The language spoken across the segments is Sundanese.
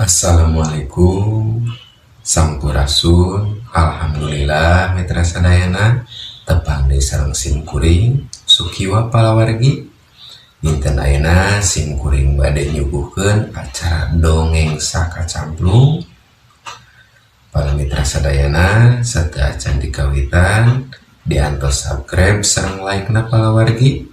Assalamualaikum, Sampurasun. Alhamdulillah, mitra sadayana, tepang deui sareng sim kuring Sukiwa palawargi. Dinten ayeuna sim kuring bade nyuguhkeun acara Dongeng Sakacamplung. Para mitra sadayana, sateuacan dikawitan, diantos subscribe sareng like na palawargi,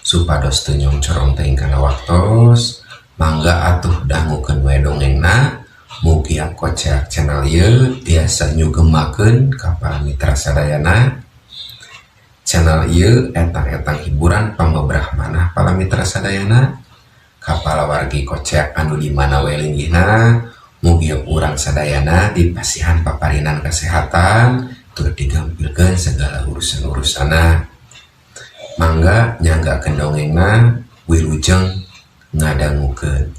supados teu nyongcorong teuing kana waktos. Mangga atuh dangukeun we dongengna. Mugia Koceak channel ieu tiasa nyugemakeun ka para mitra sadayana. Channel ieu etang-etang hiburan pangobrah manah para mitra sadayana. Ka palawargi Koceak anu di mana we linggihna, mugia urang sadayana dipasihan paparinan kesehatan tur digampilkeun segala urusan-urusanna. Mangga nyanggakeun dongengna, wilujeng ngadangukeun.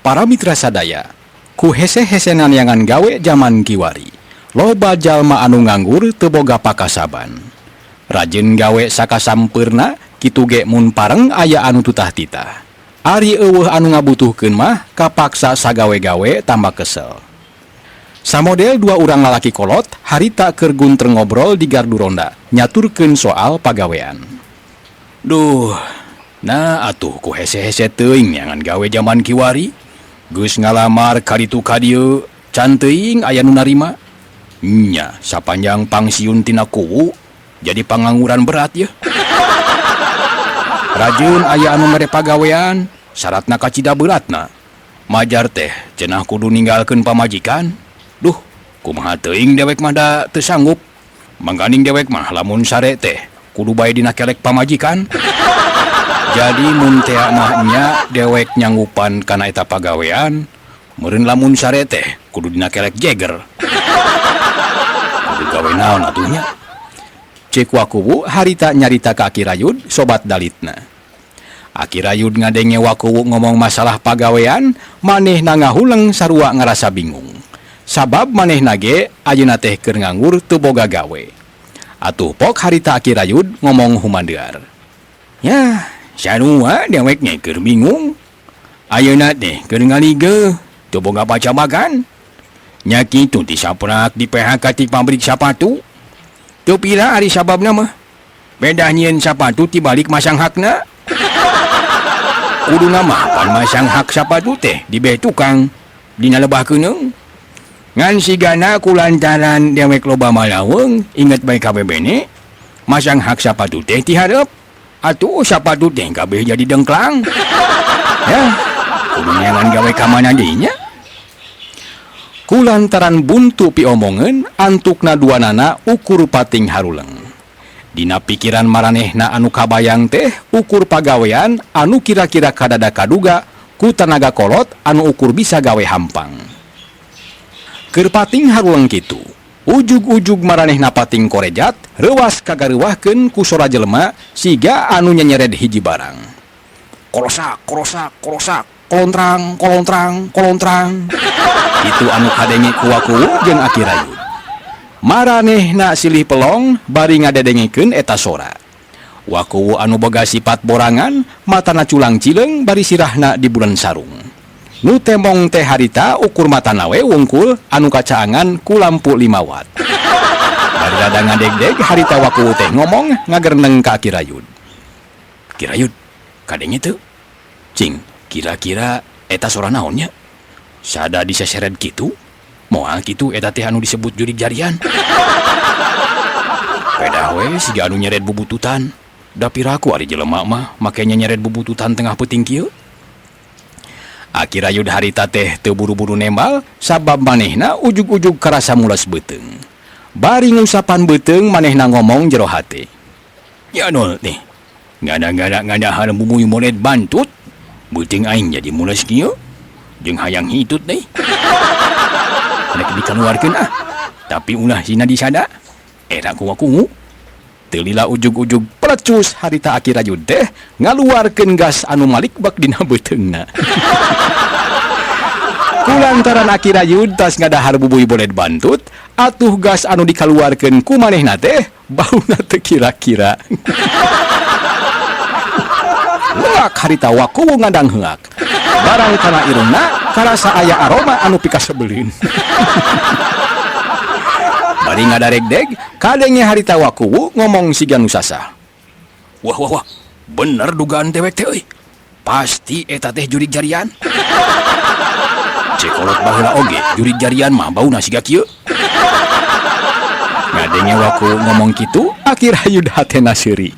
Para mitra sadaya, ku hese-hesenan neangan gawe zaman kiwari. Loba jalma anu nganggur teu boga pakasaban. Rajin gawe sakasampeurna, kitu ge mun pareng aya anu tutah titah. Ari euweuh anu ngabutuhkeun mah kapaksa sagawe-gawe tambah kesel. Samodel dua urang lalaki kolot harita keur guntreng ngobrol di gardu ronda, nyaturkeun soal pagawean. Duh, nah atuh ku hese-hese teuing neangan gawe zaman kiwari. Geus ngalamar kaditu kadieu, can teuing aya nu narima. Nya, sapanjang pangsiun tina kuwu jadi pangangguran berat ya. Rajin aya anu mere pagawean, syaratna kacida beratna. Majar teh cenah kudu ninggalkeun pamajikan. Duh, kumaha teuing dewek mah da teu sanggup. Mangganing dewek mah lamun sare teh kudu bae dina kelek pamajikan. Jadi mun tea mah nya dewek nyanggupan kana eta pagawean, meureun lamun sare teh kudu dina kelek jeger. Kudu gawe naon atuh nya? Cek Wakuwu harita nyarita ka Aki Rayud sobat dalitna. Aki Rayud ngadenge Wakuwu ngomong masalah pagawean, manehna ngahuleng sarua ngarasa bingung. Sabab manehna ge ayeuna teh keur nganggur teu boga gawe. Atuh pok harita Aki Rayud ngomong humandear. Yah, sarua dewek ge keur bingung. Ayeuna teh keur ngaligeuh, teu boga pacabagan. Nya kitu ti saprak di PHK ti pabrik sapatu. Teu pira ari sababna mah. Beda nyieun sapatu tibalik masang hakna. Kuduna mah pan masang hak sapatu teh dibeh tukang dina lebah keuneung. Ngan sigana kulantaran dewek loba malaweung inget bae kabeh bene masang hak sapatu teh ti hareup. Atuh sapatu teh kabeh jadi dengklang. Ya, kudu neangan gawe ka mana deui nya? Kulantaran buntu piomongeun antukna duanana ukur pating haruleng. Dina pikiran maranehna anu kabayang teh ukur pagawean anu kira-kira kadada kaduga ku tanaga kolot anu ukur bisa gawe hampang. Keur pating haruleng kitu, ujug-ujug maranehna pating korejat reuwas kagareuwahkeun ku sora jelema siga anu nyenyered hiji barang. Korosak, korosak, korosak, kolontrang, kolontrang, kolontrang. Itu anu kadenge ku Wakuwu jeung Aki Rayud. Maranehna silih pelong bari ngadedengekeun eta sora. Wakuwu anu boga sifat borangan, matana culang cileung bari sirahna di bulan sarung. Nu temong teh harita ukur matana we wungkul anu kacaangan ku lampu 5 watt. Bari rada ngadegdeg harita Wakuwu teh ngomong ngagerneng ka Aki Rayud. Ki Rayud, kadenge teu? Cing, kira-kira eta sora naon nya? Sada diseseret kitu? Moal kitu eta teh anu disebut jurig jarian. Pedah we siga anu nyeret bubututan. Da piraku ari jelema mah make nyeret bubututan tengah peuting kieu. Aki Rayud harita teh teu buru-buru nembal sabab manehna ujug-ujug karasa mules beuteung. Bari ngusapan beuteung manehna ngomong jero hate. Ya nol teh. Ngada-ngada ngadahar bubui monet bantut. Beuteung aing jadi mules kieu. Jeung hayang hitut deui. Rek dikaluarkeun ah. Tapi ulah sina disada. Era ku Wakuwu. Teu lila ujug-ujug pelecus harita Aki Rayud teh ngaluarkeun gas anu malikbak dina beuteungna. Kulantaran Aki Rayud tas ngadahar bubuy boled bantut, atuh gas anu dikaluarkeun ku manehna teh bauna teu kira-kira. Leak harita Wakuwu ngandang heuak. Barang kana irungna karasa aya aroma anu pikasebeleun. Bari ngadaregdeg, kadenge harita Wakuwu ngomong siga nu sasah. Wah wah wah, bener dugaan dewek teh euy. Pasti eta teh jurig jarian. Cek kolot baheula oge, jurig jarian mah bauna siga kieu. Ngadenge Wakuwu ngomong kitu, Aki Rayud hatena seuri.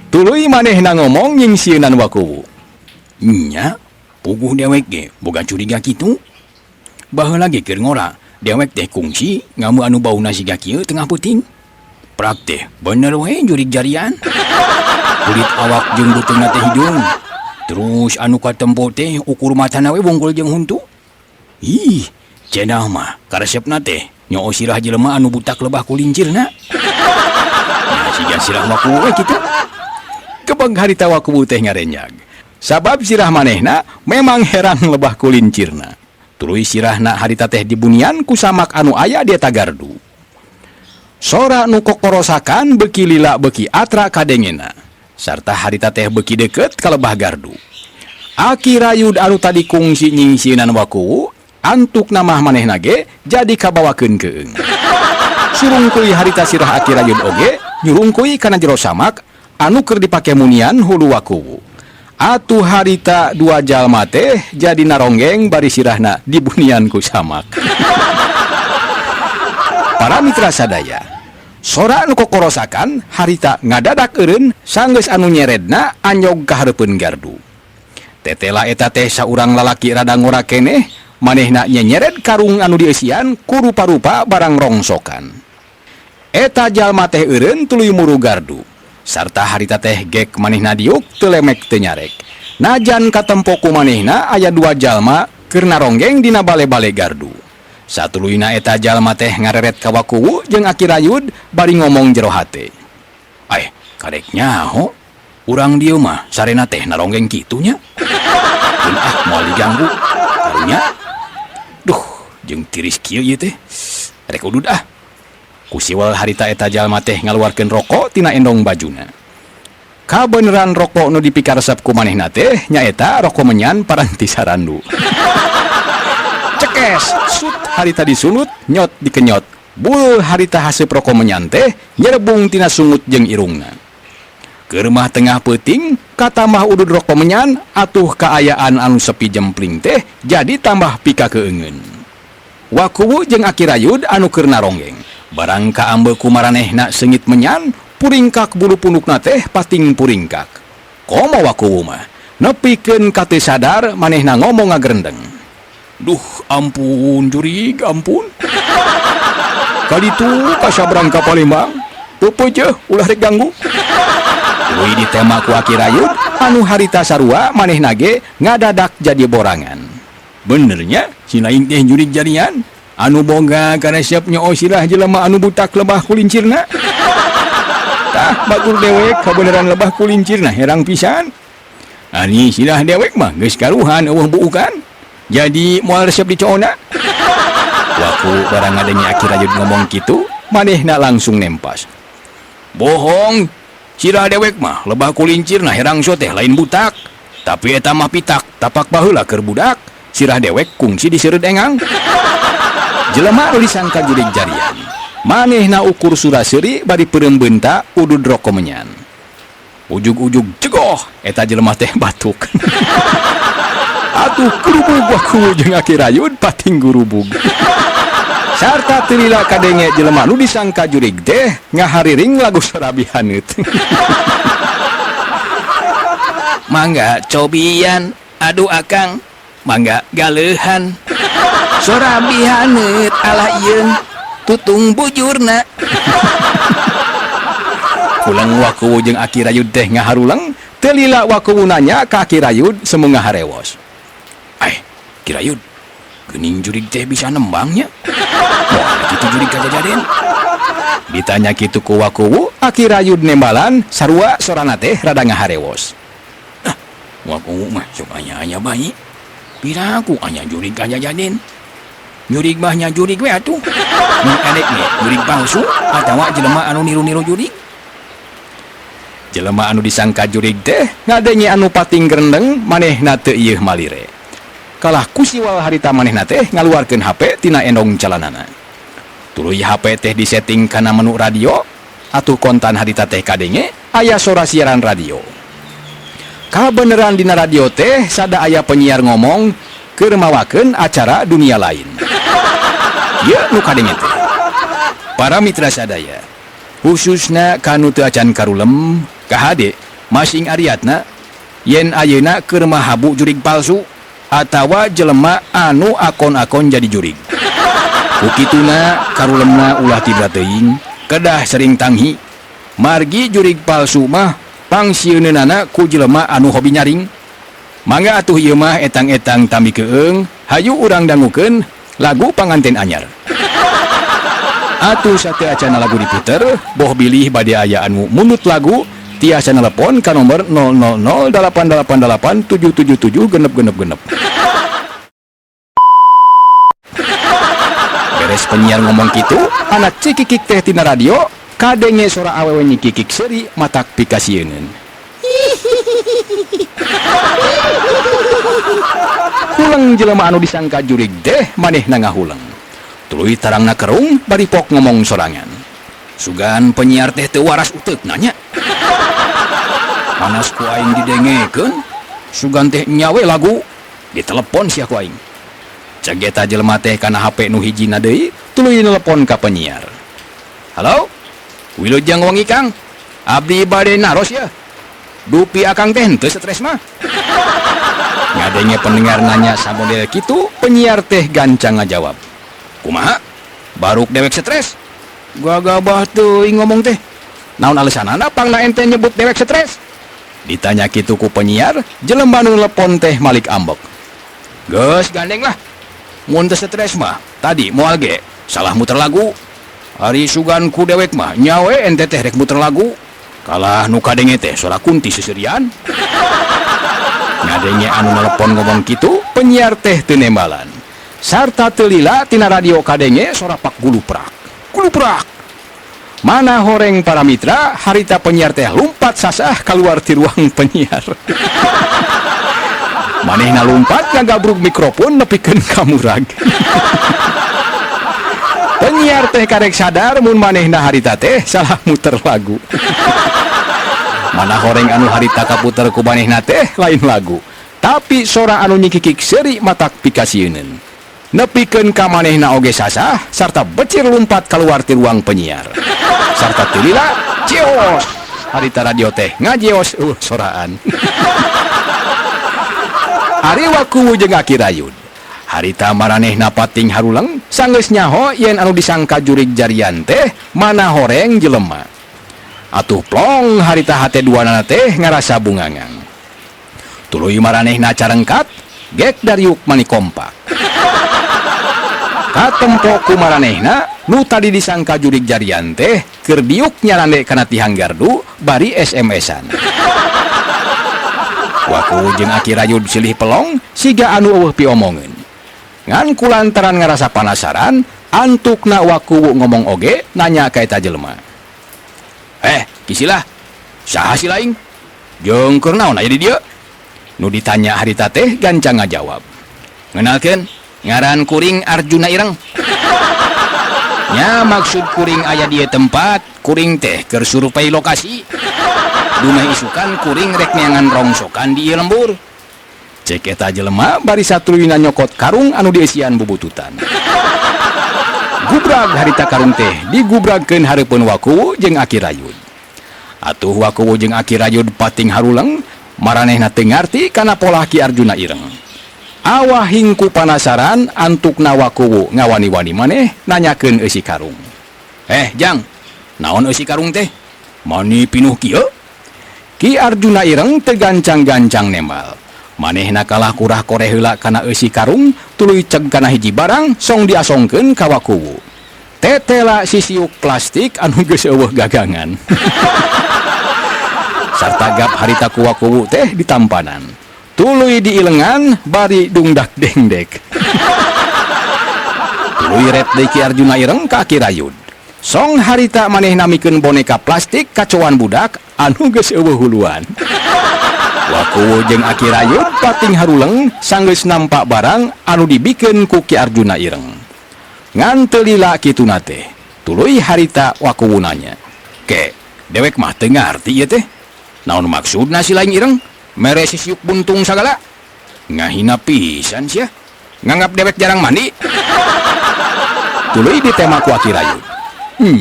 Tuluy manehna ngomong nyingsieunan Wakuwu. Nya, puguh dewek ge boga curiga kitu. Baheula ge keur ngora, dewek teh kungsi ngameu anu bauna siga kieu tengah peuting. Prak teh bener we jurig jarian. Kulit awak jeung beuteungna teh hideung. Terus anu katempo teh ukur matana we wungkul jeung huntu. Ih, cenah mah karesepna teh nyoo sirah jelema anu butak lebah kulincirna. Nah, siga sirah Wakuwu we kitu. Kebeg harita Wakuwu teh ngarenjag. Sabab sirah manehna memang herang lebah kulincirna. Tuluy sirahna harita teh dibunian ku samak anu aya di eta gardu. Sora nu kokorosakan beuki lila beuki atra kadengena. Sarta harita teh beuki deukeut ka lebah gardu. Aki Rayud anu tadi kungsi nyingsieunan Wakuwu, antukna mah manehna ge jadi kabawakeun keung. Surungkuy harita sirah Aki Rayud oge nyurungkuy kana jero samak anu keur dipake munian hulu Wakuwu. Atuh harita dua jalma teh jadi naronggeng bari sirahna dibunian ku samak. Para mitra sadaya, sora nu kokorosakan harita ngadadak eureun sanggeus anu nyeredna anyog ka hareupeun gardu. Tetela eta teh saurang lalaki rada ngora keneh, manehna nyenyered karung anu dieusian ku rupa-rupa barang rongsokan. Eta jalma teh eureun tuluy muru gardu. Sarta harita teh gek manehna diuk teu lemek teu nyarek. Najan katempo ku manehna aya dua jalma keur naronggeng dina bale-bale gardu. Satuluyna eta jalma teh ngareret ka Wakuwu jeung Aki Rayud bari ngomong jero hate. Ai, karek nyaho, urang dieu mah sarena teh naronggeng kitu nya. Keun ah moal diganggu, karunya. Duh, jeung tiris kieu ieu teh. Rek udud ah. Kusiwel harita eta jalma teh ngaluarkeun rokok tina endong bajuna. Kabeneran rokok nu dipikaresep ku manehna teh nyaeta rokok menyan paranti sarandu. Cekes, sut harita disulut, nyot dikenyot. Bul harita haseup rokok menyan teh nyerebung tina sungut jeung irungna. Keur mah tengah peuting, katamah udud rokok menyan atuh kaayaan anu sepi jempling teh jadi tambah pika keungeun. Wakuwu jeung Aki Rayud anu keur naronggeng. Barang kaambe ku maranehna seungit menyan, puringkak bulu pundukna teh pating puringkak. Komo Wakuwu mah, nepikeun ka teu sadar manehna ngomong ngagerendeng. Duh, ampun jurig, ampun. Kaditu ka sabrang ka Palembang, peupeujeuh ulah rek ganggu. Tuluy ditema ku Aki Rayud, anu harita sarua manehna ge ngadadak jadi borangan. Benernya si lain teh jurig jarian. Anu boga karesep nyoo sirah jelema anu butak lebah kulincirna. Tah batur dewek kabeneran lebah kulincirna herang pisan. Ari sirah dewek mah geus karuhan eueuh buukan. Jadi moal resep dicoona. Waku barang ngadenge Aki Rayud ngomong kitu, manehna langsung nempas. Bohong, sirah dewek mah lebah kulincirna herang so teh lain butak. Tapi eta mah pitak, tapak baheula keur budak. Sirah dewek kungsi diseureud engang. Jelema nu disangka jurig jarian. Manehna ukur sura-seuri bari peureum beunta udud roko menyan. Ujug-ujug cegoh eta jelema teh batuk. Atuh kerubug Wakuwu jeung Aki Rayud pating gurubug. Sarta teu lila kadenge jelema nu disangka jurig teh ngahariring lagu Sorabi Haneut. Mangga cobian, aduh akang, mangga galeuhan. Sorabi haneut alah ieung, tutung bujurna. Pulang Wakuwu jeung Aki Rayud teh ngaharuleng, teu lila Wakuwu nanya ka Aki Rayud semu ngaharewos. Ai, Ki Rayud, geuning jurig teh bisa nembangnya. Moal kitu jurig kajajaden. Ditanya kitu ku Wakuwu, Aki Rayud nembalan sarua sorana teh rada ngaharewos. Ah, Wakuwu mah sok aya-aya bae. Piraku aya jurig kajajaden. Jurig mah nya jurig we atuh. Mun elek ge jurig palsu atawa jelema anu niru-niru jurig. Jelema anu disangka jurig teh ngadenge anu pating gerendeng manehna teu ieuh malire. Kalah ku siwal harita manehna teh ngaluarkeun HP tina endong calanana. Tuluy HP teh disetting kana menu radio, atuh kontan harita teh kadenge aya sora siaran radio. Kabeneran dina radio teh sada aya penyiar ngomong keur mawakeun acara dunia lain. Ieu nu kadenge teh. Para mitra sadaya, khususna kanu teu acan karulem, kahade masing ariatna yen ayeuna keur mahabu jurig palsu atawa jelema anu akon-akon jadi jurig. Ku kituna karulemna ulah tibra teuing, kedah sering tanghi. Margi jurig palsu mah pangsieunana ku jelema anu hobi nyaring. Mangga atuh ieu mah etang-etang tami keung, hayu urang dangukeun lagu panganten anyar. Atuh sateu acana lagu diputer, boh bilih bade aya anu mundut lagu, tiasa nelepon ka nomor 000 888 777 genep genep genep. Beres penyiar ngomong kitu, anak cikikik teh tina radio, kadenge sora awewe nyikikik seuri matak pikasieuneun. Huleng jelema anu disangka jurig teh manehna ngahuleng. Tuluy tarangna kerung bari pok ngomong sorangan. Sugan penyiar teh teu waras uteukna nya. Panas ku aing didengekeun, sugan teh nyawe lagu, ditelepon sia ku aing. Cek eta jelema teh kana HP nu hijina deui, tuluy nelepon ka penyiar. Halo? Wilujeng wengi Kang. Abdi bade naros ya. Dupi akang teh henteu stres mah. Ngadenge pendengar nanya samodel kitu, penyiar teh gancang ngajawab. Kumaha? Baruk dewek stres? Gagabah teuing ngomong teh. Naon alesanana pangna ente nyebut dewek stres? Ditanya kitu ku penyiar, jelema nu nelepon teh malik ambek. Geus gandeng lah. Mun teu stres mah, tadi moal ge salah muter lagu. Ari sugan ku dewek mah nyawe ente teh rek muter lagu. Kalah nu kadenge teh sora kunti seserian. Ngadenge anu nelepon ngomong kitu, penyiar teh teu nembalan. Sarta teu lila tina radio kadenge sora pak guluprak. Guluprak. Mana horeng para mitra, harita penyiar teh lumpat sasah keluar ti ruang penyiar. Manehna lumpat ngagabrug mikrofon nepikeun ka murag. Penyiar teh karek sadar mun manehna harita teh salah muter lagu. Mana horeng anu harita kaputer ku manehna teh lain lagu, tapi sora anu nyikikik seuri matak pikasieuneun. Nepikeun ka manehna oge sasah sarta becir lumpat keluar ti ruang penyiar. Sarta teu lila cios harita radio teh ngajeos soraan. Ari Wakuwu jeung Aki Rayud. Harita maranehna pating haruleng sanggeus nyaho yen anu disangka jurig jarian teh mana horeng jelema. Atuh plong harita hate duanana teh ngarasa bungangan. Tuluy maranehna carengkat gek dariuk mani kompak. Katempo ku maranehna nu tadi disangka jurig jarian teh keur diuk nyarande kana tihang gardu bari SMS-an. Waku jeung Aki Rayud silih pelong siga anu eueuh piomongeun. Ngan kulantaran ngarasa panasaran, antukna Wakuwu ngomong oge nanya ka eta jelema. Kisilah, saha si laing? Jeung keur naon aya di dieu? Nu ditanya harita teh gancang ngajawab. Ngenalkeun, ngaran kuring Arjuna Ireng. Nya maksud kuring aya di tempat, kuring teh keur survei lokasi. Dumeh isukan kuring rek neangan rongsokan di ieu lembur. Cek eta jelema bari satuluyna nyokot karung anu dieusian bubututan. Gubrag harita karung teh digubragkeun hareupeun Wakuwu jeung Aki Rayud. Atuh Wakuwu jeung Aki Rayud pating haruleng, maranehna teu ngarti kana polah Ki Arjuna Ireng. Awah hingku panasaran antukna Wakuwu ngawani-wani maneh nanyakeun eusi karung. Jang, naon eusi karung teh? Mani pinuh kieu? Ki Arjuna Ireng teu gancang-gancang nembal. Manehna kalah kurah koreh heula kana eusi karung, tuluy ceg kana hiji barang song diasongkeun ka Wakuwu. Tetela sisiuk plastik anu geus eueuh gagangan. Sarta gap harita ku Wakuwu teh ditampanan. Tuluy diilengan bari dungdak dengdek. Tuluy ret deui Ki Arjuna Ireng ka Aki Rayud. Song harita manehna mikeun boneka plastik kacoan budak anu geus eueuh huluan. Wakuwu jeung Aki Rayud pating haruleng sanggeus nampa barang anu dibikeun ku Ki Arjuna Ireng. Ngan teu lila kituna teh. Tuluy harita Wakuwu nanya. Ke, dewek mah teu ngarti ieu teh. Naon maksudna si Laing Ireng mere sisiuk buntung sagala? Ngahina pisan sia. Nganggap dewek jarang mandi. Tuluy ditema ku Aki Rayud.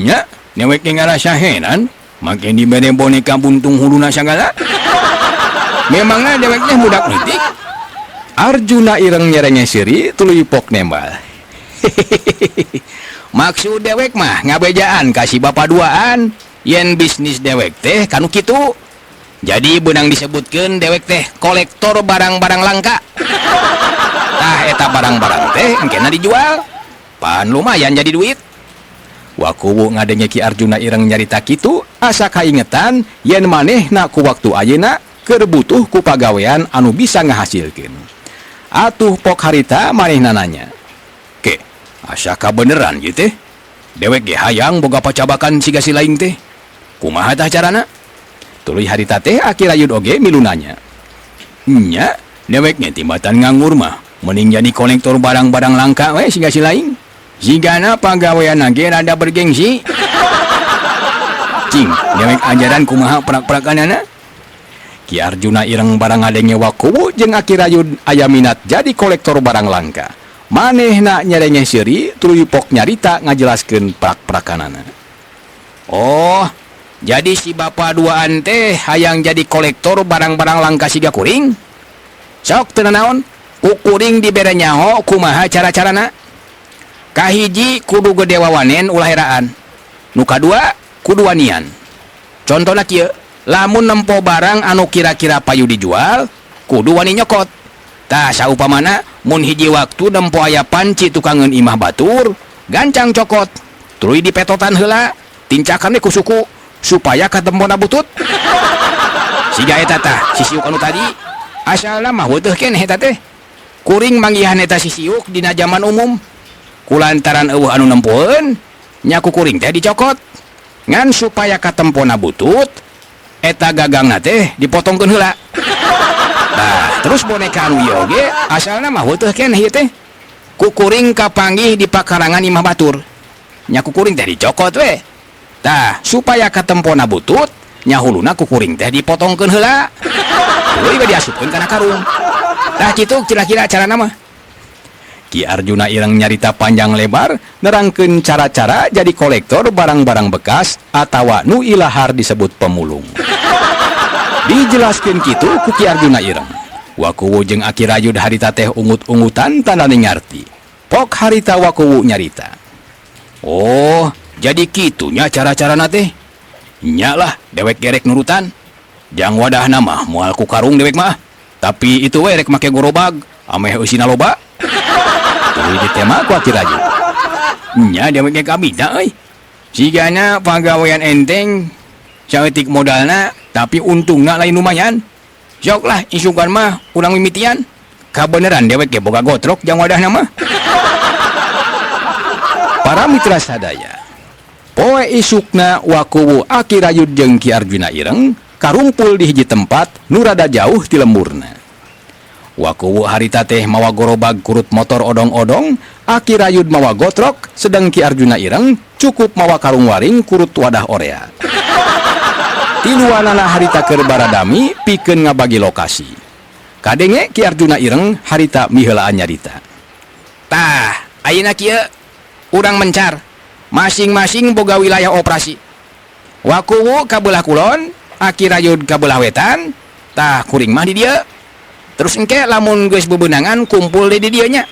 Nya, dewek ge ngarasa heran make dibere boneka buntung huluna sagala. Memangna dewek teh budak leutik? Arjuna Ireng nyerenge seuri tuluy pok nembal. Maksud dewek mah ngabejaan ka si bapa duaan yen bisnis dewek teh kanu kitu. Jadi beunang disebutkeun dewek teh kolektor barang-barang langka. Tah eta barang-barang teh engkena dijual. Pan lumayan jadi duit. Wakuwu ngadenge Ki Arjuna Ireng nyarita kitu asa kaingetan yen manehna ku waktu ayeuna keur butuh ku pagawean anu bisa ngahasilkeun. Atuh pok harita manehna nanya. Ke, asa kabeneran ieu teh? Dewek ge hayang boga pacabakan siga si Laing teh. Kumaha tah carana? Tuluy harita teh Aki Rayud oge milu nanya. Nya, dewek ge tibatan nganggur mah mending jadi kolektor barang-barang langka we siga si Laing. Sigana pagawean ge rada bergengsi. Cing, dewek ajaran kumaha prak-prakanana? Ki Arjuna Ireng barang ngadenge Wakuwu jeung Aki Rayud aya minat jadi kolektor barang langka. Manehna nyerenge seuri tuluy pok nyarita ngajelaskeun prak-prakanana. Oh, jadi si bapa duaan teh hayang jadi kolektor barang-barang langka siga kuring? Sok teu nanaon, ku kuring dibere nyaho kumaha cara-carana? Kahiji kudu gede wawanen ulah heraan. Nu kadua kudu wanian. Contona kieu, lamun nempo barang anu kira-kira payu dijual, kudu wani nyokot. Tah saupamana mun hiji waktu nempo aya panci tukangeun imah batur, gancang cokot. Tuluy dipetotan heula, tincakan we ku suku supaya katempona butut. Siga eta tah sisiuk anu tadi, asalna mah heuteuh keneh eta teh. Kuring manggihan eta sisiuk dina zaman umum. Kulantaran eueuh anu nempoeun, nya ku kuring teh dicokot. Ngan supaya katempona butut, eta gagangna teh dipotongkeun heula. Nah, terus boneka anu ieu oge asalna mah heuteuh keneh ieu teh. Ku kuring kapanggih di pakarangan imah batur. Nya ku kuring teh dicokot we. Tah, supaya katempona butut, nya huluna ku kuring teh dipotongkeun heula. Tuluy we diasupkeun kana karung. Tah kitu kira-kira carana mah. Ki Arjuna Ireng nyarita panjang lebar nerangkeun cara-cara jadi kolektor barang-barang bekas atawa nu ilahar disebut pemulung. Dijelaskeun kitu ku Ki Arjuna Ireng. Wakuwu jeung Aki Rayud harita teh ungut-ungutan tanda ngarti. Pok harita Wakuwu nyarita. Oh, jadi kitunya cara-carana teh. Nya lah, dewek gerek nurutan. Jang wadahna mah moal ku karung dewek mah. Tapi itu we rek make gorobag, ameh eusina loba. Tuluy ditema ku Aki Rayud. Nya dewek ge kabita euy. Sigana pagawean enteng, saeutik modalna tapi untungna lain lumayan. Sok lah isukan mah urang mimitian. Kabeneran dewek ge boga gotrok jang wadahna mah. Para mitra sadaya, poe isukna Wakuwu Aki Rayud jeung Ki Arjuna Ireng karumpul di hiji tempat nu rada jauh ti lemburna. Wakuwu harita teh mawa gorobag kurut motor odong-odong, Aki Rayud mawa gotrok, sedang Ki Arjuna Ireng cukup mawa karung waring kurut wadah orea. Tiluanana harita keur baradami pikeun ngabagi lokasi. Kadenge Ki Arjuna Ireng harita miheulaan nyarita. Tah, ayeuna kieu urang mencar. Masing-masing boga wilayah operasi. Wakuwu ka belah kulon, Aki Rayud ka belah wetan, tah kuring mah di dieu. Terus engke lamun geus bebenangan kumpul di dieu nya.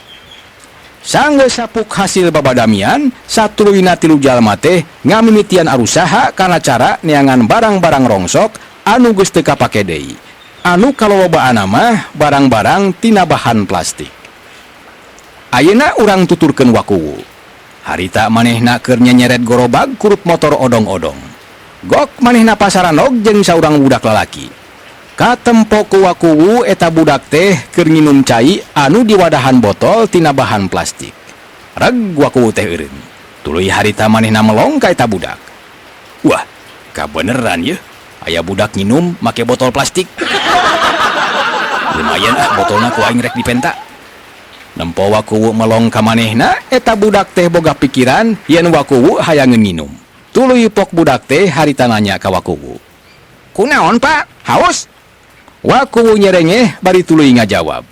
Sanggeus sapuk hasil babadamian, satuluyna tilu jalma teh ngamimitian arusaha kana cara neangan barang-barang rongsok anu geus teu kapake deui. Anu kalolobaanna mah barang-barang tina bahan plastik. Ayeuna urang tuturkeun Wakuwu. Harita manehna keur nyeret gorobag kurut motor odong-odong. Gok manehna pasaranog jeung saurang budak lalaki. Katempo ku Wakuwu eta budak teh keur nginum cai anu diwadahan botol tina bahan plastik. Reg Wakuwu teh eureun. Tuluy harita manehna melong ka eta budak. Wah, kabeneran yeuh. Aya budak nginum make botol plastik. Lumayan ah botolna ku aing rek dipenta. Nempo Wakuwu melong ka manehna, eta budak teh boga pikiran yen Wakuwu hayangeun nginum. Tuluy pok budak teh harita nanya ka Wakuwu. Kunaon, Pak? Haus? Wakuwu nyerengeh bari tuluy ngajawab.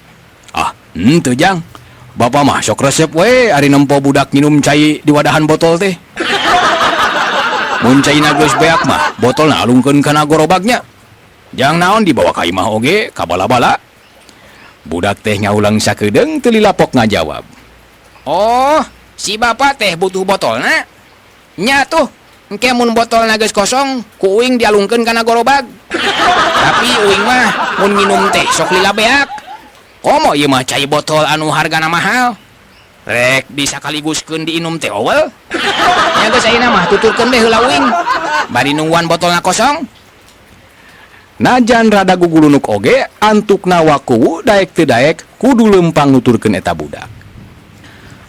Ah, henteu Jang. Bapak mah sok resep we ari nempo budak nginum cai di wadahan botol teh. Mun caina geus beak mah botolna alungkeun kana gorobagnya. Jang naon dibawa ka imah oge kabala-bala. Budak teh ngaulang sakedeung teu lilapok ngajawab. Oh, si bapak teh butuh botolna? Nya tuh, engke mun botolna geus kosong, ku uing dialungkeun kana gorobag. Tapi uing mah mun nginum teh sok lila beak. Komo ieu mah cai botol anu hargana mahal. Rek disakaliguskeun diinum teh owel. Nya geus ayeuna mah tuturkeun we heula uing. Bari nungguan botolna kosong. Najan rada gugulunuk oge antukna Wakuwu daek teu daek kudu leumpang nuturkeun eta budak.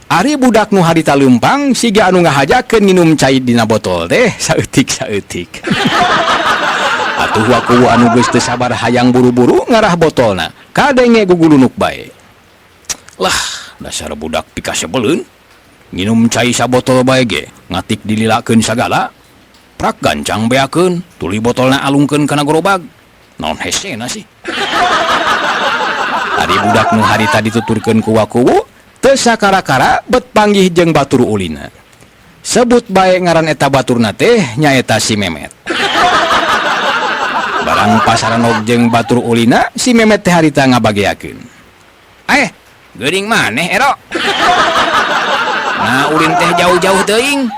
Ari budak nu harita leumpang siga anu ngahajakeun nginum cai dina botol teh saeutik-saeutik. Atuh Wakuwu anu geus teu sabar hayang buru-buru ngarah botolna kadenge gugulunuk bae. Lah, dasar budak pikasebeleun. Nginum cai sabotol bae ge ngatik dililakeun sagala. Prak gancang beakeun, tuluy botolna alungkeun kana gorobag. Naon hesena sih? Ari budak nu harita dituturkeun ku Wakuwu teu sakara-kara bet panggih jeung batur ulina. Sebut bae ngaran eta baturna teh nyaeta si Memet. Barang pasaranog jeung batur ulina, si Memet teh harita ngabageakeun. Geuring maneh Ero. Nah, ulin teh jauh-jauh teuing.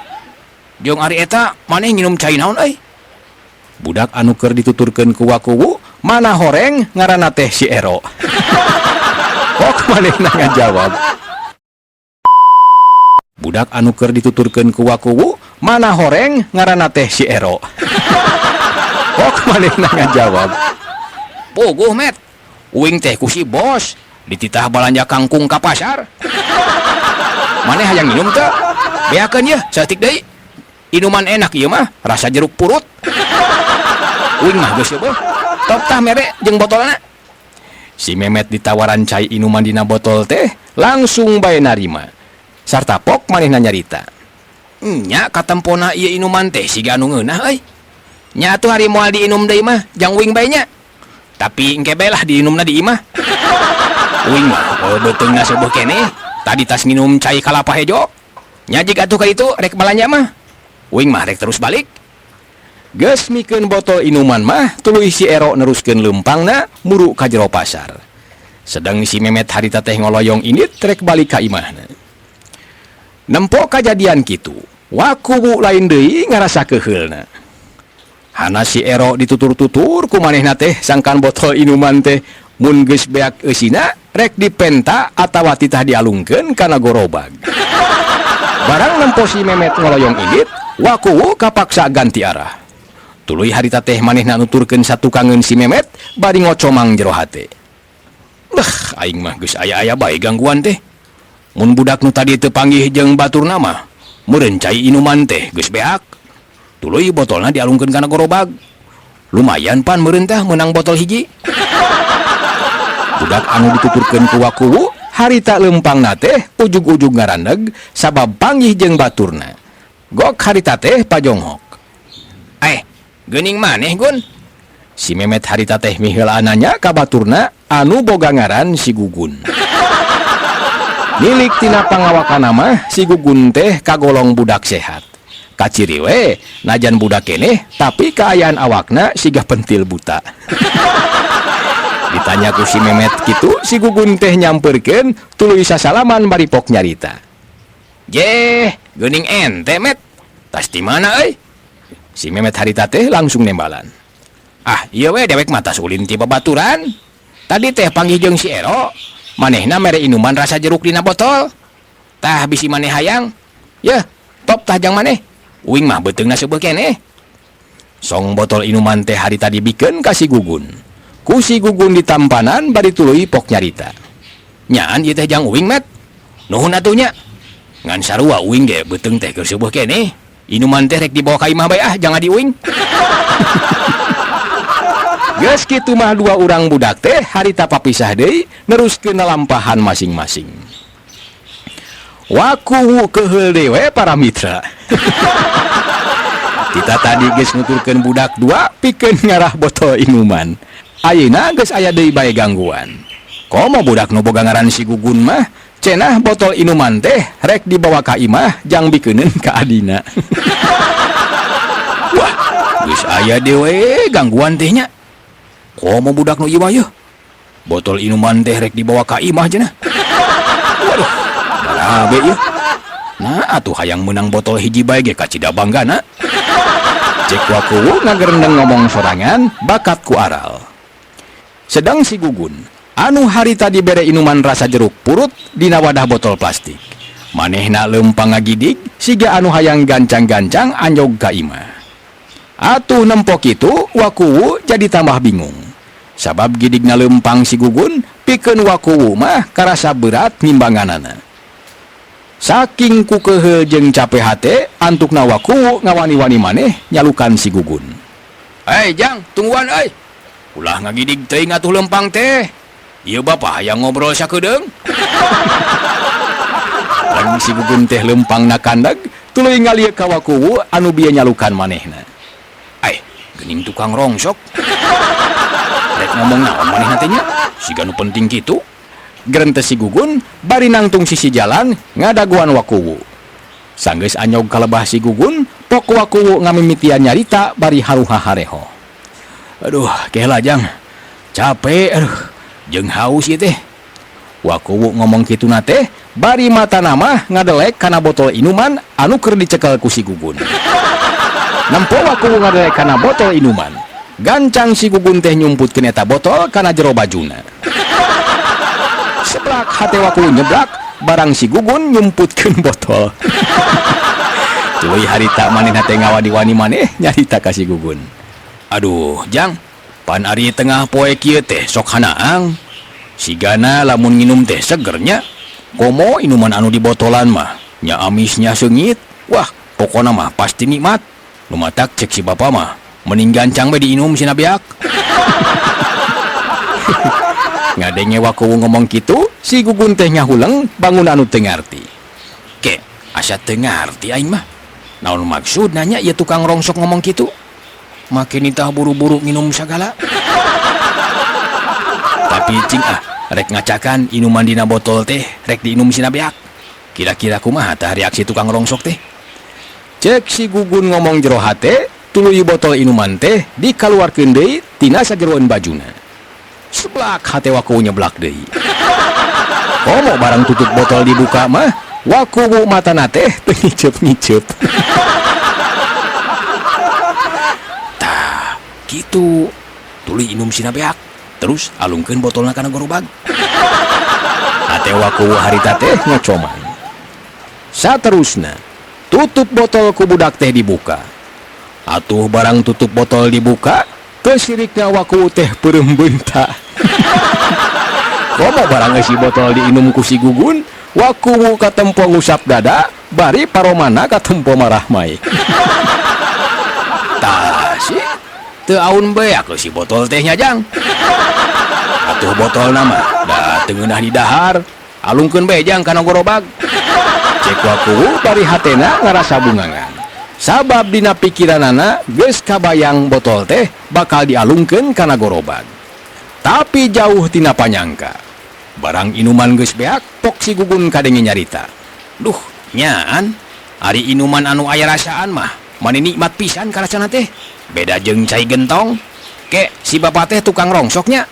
Jeung ari eta maneh nginum cai naon euy? Budak anu keur dituturkeun ku Wakuwu mana horeng ngaranna teh si Ero. Kok manehna ngajawab. Budak anu keur dituturkeun ku Wakuwu mana horeng ngaranna teh si Ero. Kok manehna ngajawab. Puguh Met, uing teh ku si bos dititah balanja kangkung ka pasar. Maneh hayang minum teu? Beakeun yeuh saeutik deui. Inuman enak ieu mah, rasa jeruk purut. Uing mah geus eueuh. Top tah mere jeung botolna. Si Memet ditawaran cai inuman dina botol teh langsung bae narima. Sarta pok manehna nyarita. Nya katempona ieu inuman teh siga anu ngeunah euy. Nya atuh hari moal diinum deui mah jang uing bae nya. Tapi engke bae lah diinumna di imah. Uing mah beuteungna seueuh keneh. Tadi tas nginum cai kalapa hejo. Nya jig atuh ka ditu rek balanja mah. Uing mah rek terus balik. Geus mikeun botol inuman mah tuluy si Ero neruskeun leumpangna muru ka jero pasar. Sedang si Memet harita teh ngoloyong indit rek balik ka imahna. Nempo kajadian kitu, Wakuwu lain deui ngarasa keuheulna. Hana si Ero ditutur-tutur ku manehna teh sangkan botol inuman teh mun geus beak eusina rek dipenta atawa titah dialungkeun kana gorobag. Barang nempo si Memet ngoloyong indit, Wakuwu kapaksa ganti arah. Tuluy harita teh manehna nuturkeun satukangeun si Memet bari ngocomang jero hate. Leh, aing mah geus aya-aya bae gangguan teh. Mun budak nu tadi teu panggih jeung baturna mah, meureun cai inuman teh geus beak. Tuluy botolna dialungkeun kana gorobag. Lumayan pan meureun tah meunang botol hiji. Budak anu dituturkeun ku Wakuwu harita leumpangna teh ujug-ujug ngarandeg sabab panggih jeung baturna. Gok harita teh pajonghok. Geuning maneh Gun? Si Memet harita teh miheulaan nanya ka baturna anu boga ngaran si Gugun. Milik tina pangawakana mah si Gugun teh kagolong budak sehat. Kaciri we najan budak keneh tapi kaayaan awakna siga pentil buta. Ditanya ku si Memet kitu si Gugun teh nyamperkeun tuluy sasalaman bari pok nyarita. Jeh, geuning ente Met. Tas di mana euy? Si Memet harita teh langsung nembalan. Ah, ieu we dewek mah tas ulin ti babaturan. Tadi teh panggih jeung si Ero, manehna mere inuman rasa jeruk dina botol. Tah bisi maneh hayang. Yeuh, top tah jang maneh. Uing mah beuteungna seubeuh keneh. Song botol inuman teh harita dibikeun ka si Gugun. Ku si Gugun ditampanan bari tuluy pok nyarita. Nyaan ieu teh jang uing, Met. Nuhun atuh nya. Ngan sarua uing ge beuteung teh keur seubeuh keneh. Inuman teh rek dibawa ka imah bae ah jang adi uing. Geus kitu mah dua urang budak teh harita papisah deui neruskeun lalampahan masing-masing. Wakuwu keheul deui we para mitra. Kita tadi geus nuturkeun budak dua pikeun ngarah botol inuman. Ayeuna geus aya deui bae gangguan. Komo budak nu boga ngaran si Gugun mah cenah botol inuman teh rek dibawa ka imah jang bikeuneun ka adina. Wah, geus aya deui we gangguan teh nya. Komo budak nu ieu mah yeuh. Botol inuman teh rek dibawa ka imah cenah. Waduh, barabe ieu. Nah, atuh hayang meunang botol hiji bae ge kacida banggana. Cek Wakuwu ngagerendeng ngomong sorangan bakat ku aral. Sedang si Gugun, anu harita dibere inuman rasa jeruk purut dina wadah botol plastik. Manehna leumpang ngagidig siga anu hayang gancang-gancang anjog ka imah. Atuh nempo kitu Wakuwu jadi tambah bingung. Sabab gidigna leumpang si Gugun, pikeun Wakuwu mah karasa berat ngimbanganana. Saking ku keheul jeung cape hate, antukna Wakuwu ngawani-wani maneh nyalukan si Gugun. Hei Jang, tungguan euy. Ulah ngagidig teuing atuh leumpang teh. Ieu bapa hayang ngobrol sakedeung. Lamun si Gugun teh leumpangna kandag, tuluy ngalieu ka Wakuwu anu bieu nyalukan manehna. Ai, geuning tukang rongsok. Rek ngomong naon manehna teh nya? Siga nu penting kitu. Gerentes si Gugun bari nangtung sisi jalan ngadaguan Wakuwu. Sanggeus anyog kalebah si Gugun, pok Wakuwu ngamimitian nyarita bari haruha hareho. Aduh, kela Jang. Capek aduh, jeung haus ieu teh. Wakuwu ngomong kituna teh bari matana mah ngadelek kana botol inuman anu keur dicekel ku si Gugun. Nempo Wakuwu ngadelek kana botol inuman. Gancang si Gugun teh nyumputkeun eta botol kana jero bajuna. Seblak hate Wakuwu nyeblak barang si Gugun nyumputkeun botol. Tuluy harita manehna teh ngawani-wani maneh nyarita ka si Gugun. Aduh, Jang, pan ari tengah poe kieu teh sok hanaang. Sigana lamun nginum teh segernya. Komo inuman anu dibotolan mah nya amisnya seungit. Wah, pokona mah pasti nikmat. Nu matak cek si bapa mah mending gancang bae diinum sina beak. Ngadenge Wakuwu ngomong kitu, si Gugun teh ngahuleng bangun anu teu ngarti. Ke, asa teu ngarti aing mah. Naon maksudna nya ieu tukang rongsok ngomong kitu? Make nitah buru-buru nginum sagala. Tapi cing ah, rek ngacakan inuman dina botol teh rek diinum sina beak. Kira-kira kumaha tah reaksi tukang rongsok teh? Cek si Gugun ngomong jero hate, tuluy botol inuman teh dikaluarkeun deui tina sajeroeun bajuna. Seblak hate Wakuwu nyeblak deui. Komo barang tutup botol dibuka mah, Wakuwu matana teh teu ngiceup-ngiceup. Tah, kitu. Tuluy inum sina beak, terus alungkeun botolna kana gorobag. Hate Wakuwu harita teh ngocoman. Saterusna, tutup botol ku budak teh dibuka. Atuh barang tutup botol dibuka, kesirikna Wakuwu teh peureum beunta. Komo barang eusi botol diinum ku si Gugun, Wakuwu katempo ngusap dada, bari paromana katempo marahmai. Tah sih, teu aun beak eusi botol teh nya Jang. Atuh botolna mah da teu ngeunah didahar, alungkeun bae Jang kana gorobag. Cek Wakuwu bari hatena ngarasa bungangan. Sabab dina pikiranana geus kabayang botol teh bakal dialungkeun kana gorobag. Tapi jauh tina panyangka. Barang inuman geus beak, pok si Gugun kadenge nyarita. Duh, nyaan, ari inuman anu aya rasaan mah mani nikmat pisan karasana teh. Beda jeung cai gentong. Ke si bapa teh tukang rongsoknya.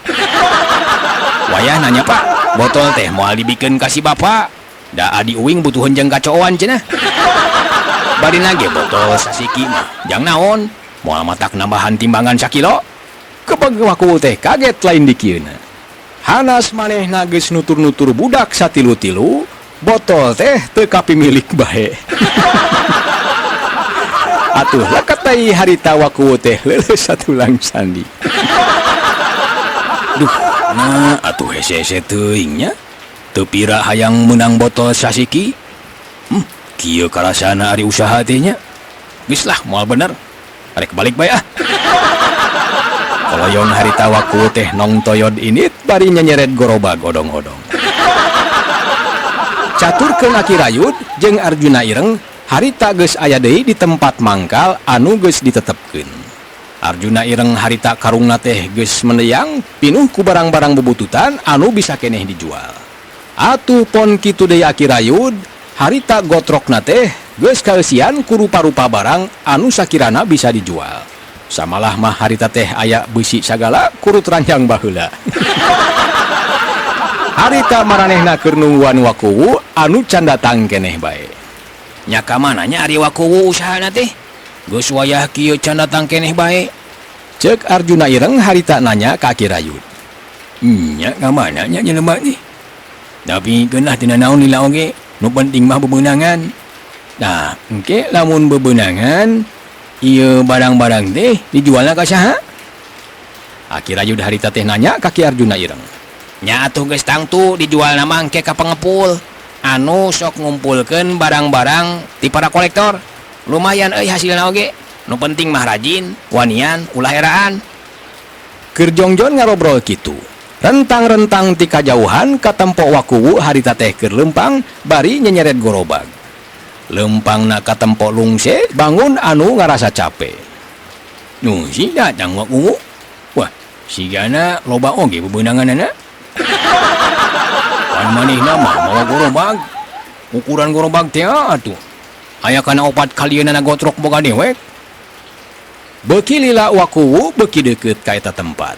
Wayah nanya Pak, botol teh moal dibikeun ka si bapa. Da adi uing butuheun jeung kacooan cenah. Bari nage botol sasiki mah jang naon, moal matak nambahan timbangan sakilo. Kebeg Wakuwu teh kaget lain dikieuna. Hanas manehna geus nutur-nutur budak satilu-tilu, Botol teh teu kapimilik bae. Atuh lekat tai harita Wakuwu teh leuleus satulang sandi. Duh, nah atuh hese-hese teuing nya. Teu pira hayang meunang botol sasiki. Kieu karasana ari usaha teh nya. Geus lah moal bener. Arek balik bae ah. Koloyong harita Wakuwu teh nong toyod init bari nyenyeret gorobag odong-odong. Caturkeun Aki Rayud jeung Arjuna Ireng harita geus aya deui di tempat mangkal anu geus ditetepkeun. Arjuna Ireng harita karungna teh geus meneyang pinuh ku barang-barang bubututan anu bisa keneh dijual. Atuh pon kitu deui Aki Rayud harita gotrokna teh geus kaeusian ku rupa-rupa barang anu sakirana bisa dijual. Samalah mah harita teh aya beusi sagala kurut ranjang baheula. Harita maranehna keur nungguan Wakuwu anu can datang keneh bae. Nya ka mana nya ari Wakuwu usahana teh? Geus wayah kieu can datang keneh bae. Ceuk Arjuna Ireng harita nanya ka Aki Rayud. Nya ka mana nya jelema teh? Tapi keun lah teu nanaon lila oge, nu penting mah bebeunangan. Tah, engke lamun bebeunangan ieu barang-barang teh dijualna ka saha? Aki Rayud harita teh nanya ka Ki Arjuna Ireng. Nya atuh geus tangtu dijualna mah engke ka pengepul anu sok ngumpulkeun barang-barang ti para kolektor. Lumayan euy hasilna oge. Nu penting mah rajin, wanian, ulah eraan. Keur jongjon ngarobrol kitu. Rentang-rentang ti kajauhan katempo Wakuwu harita teh keur leumpang bari nyenyeret gorobag. Leumpangna katempo lungse bangun anu ngarasa cape. Nu si datang Wakuwu. Wah, sigana loba oge bebeunanganana. Pan manehna mah mawa gorobag. Ukuran gorobag teh atuh. Aya kana opat kalieunana gotrok boga dewek. Beuki lila Wakuwu beuki deukeut ka eta tempat.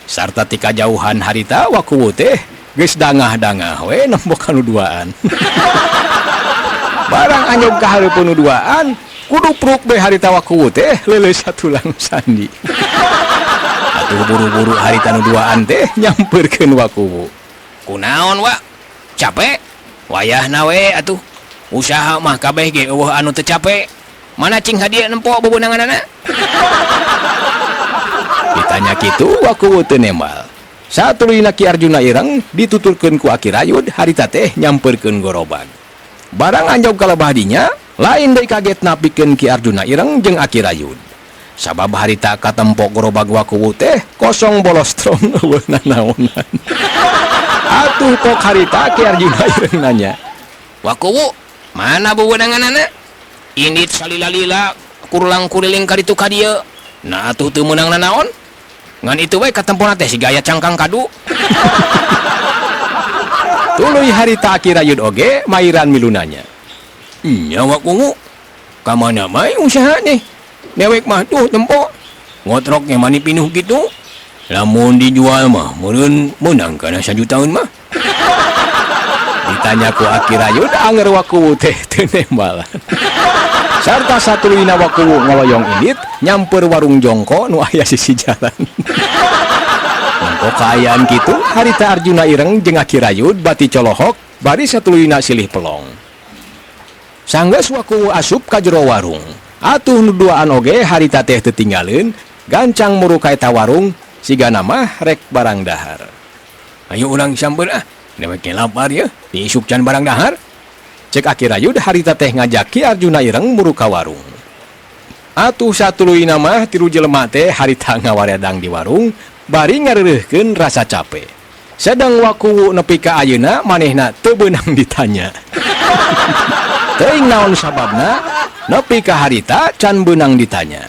Sarta ti kajauhan harita Wakuwu teh geus dangah-dangah we nempo ka nu duaan. Barang anjog ka hareupeun nu duaan, kudupruk we harita Wakuwu teh leuleus satulang sandi. Atuh buru-buru harita nu duaan teh nyampeurkeun Wakuwu. Kunaon wa? Capek? Wayahna we atuh. Usaha mah kabeh ge eueuh anu teu capek. Mana cing hadieu nempo bebeunanganana? Ditanya kitu Wakuwu teu nembal. Satuluyna Ki Arjuna Ireng dituturkeun ku Aki Rayud harita teh nyampeurkeun gorobag. Barang anjog ka lebah dinya, lain deui kaget napikeun Ki Arjuna Ireng jeung Aki Rayud. Sabab harita katempo gorobag Wakuwu teh kosong bolostrong eueuh nanaonan. Atuh pok harita Ki Arjuna Ireng nanya, Wakuwu, mana bebeunanganana? Indit salila-lila kurulang kuriling ka ditu ka dieu. Nah atuh teu meunang nanaon? Ngan itu we katempona teh siga aya cangkang kadu. Tuluy harita Aki Rayud oge mairan milu nanya. Nya Wakuwu, ka mana bae usaha teh? Dewek mah tuh tempo. Ngotroknya mani pinuh kitu. Lamun dijual mah meureun meunang kana sajutaeun mah. Ditanya ku Aki Rayud anger Wakuwu teh teu nembalan. Sarta satuluyna Wakuwu ngoloyong indit nyamper warung jongko nu aya sisi jalan. Nempo kaayaan kitu harita Arjuna Ireng jeung Aki Rayud bati colohok bari satuluyna silih pelong. Sanggeus Wakuwu asup ka jero warung. Atuh nu duaan oge harita teh teu tinggaleun, gancang muru ka eta warung sigana mah rek barang dahar. Ayo urang samper ah, dewek ge lapar ye, diisuk can barang dahar. Cek Aki Rayud harita teh ngajak Ki Arjuna Ireng muru ka warung. Atuh satuluyna mah tilu jelema teh harita ngawaredang di warung bari ngareureuhkeun rasa cape. Sedang Wakuwu nepi ka ayeuna manehna teu beunang ditanya. Teuing naon sababna nepi ka harita can beunang ditanya.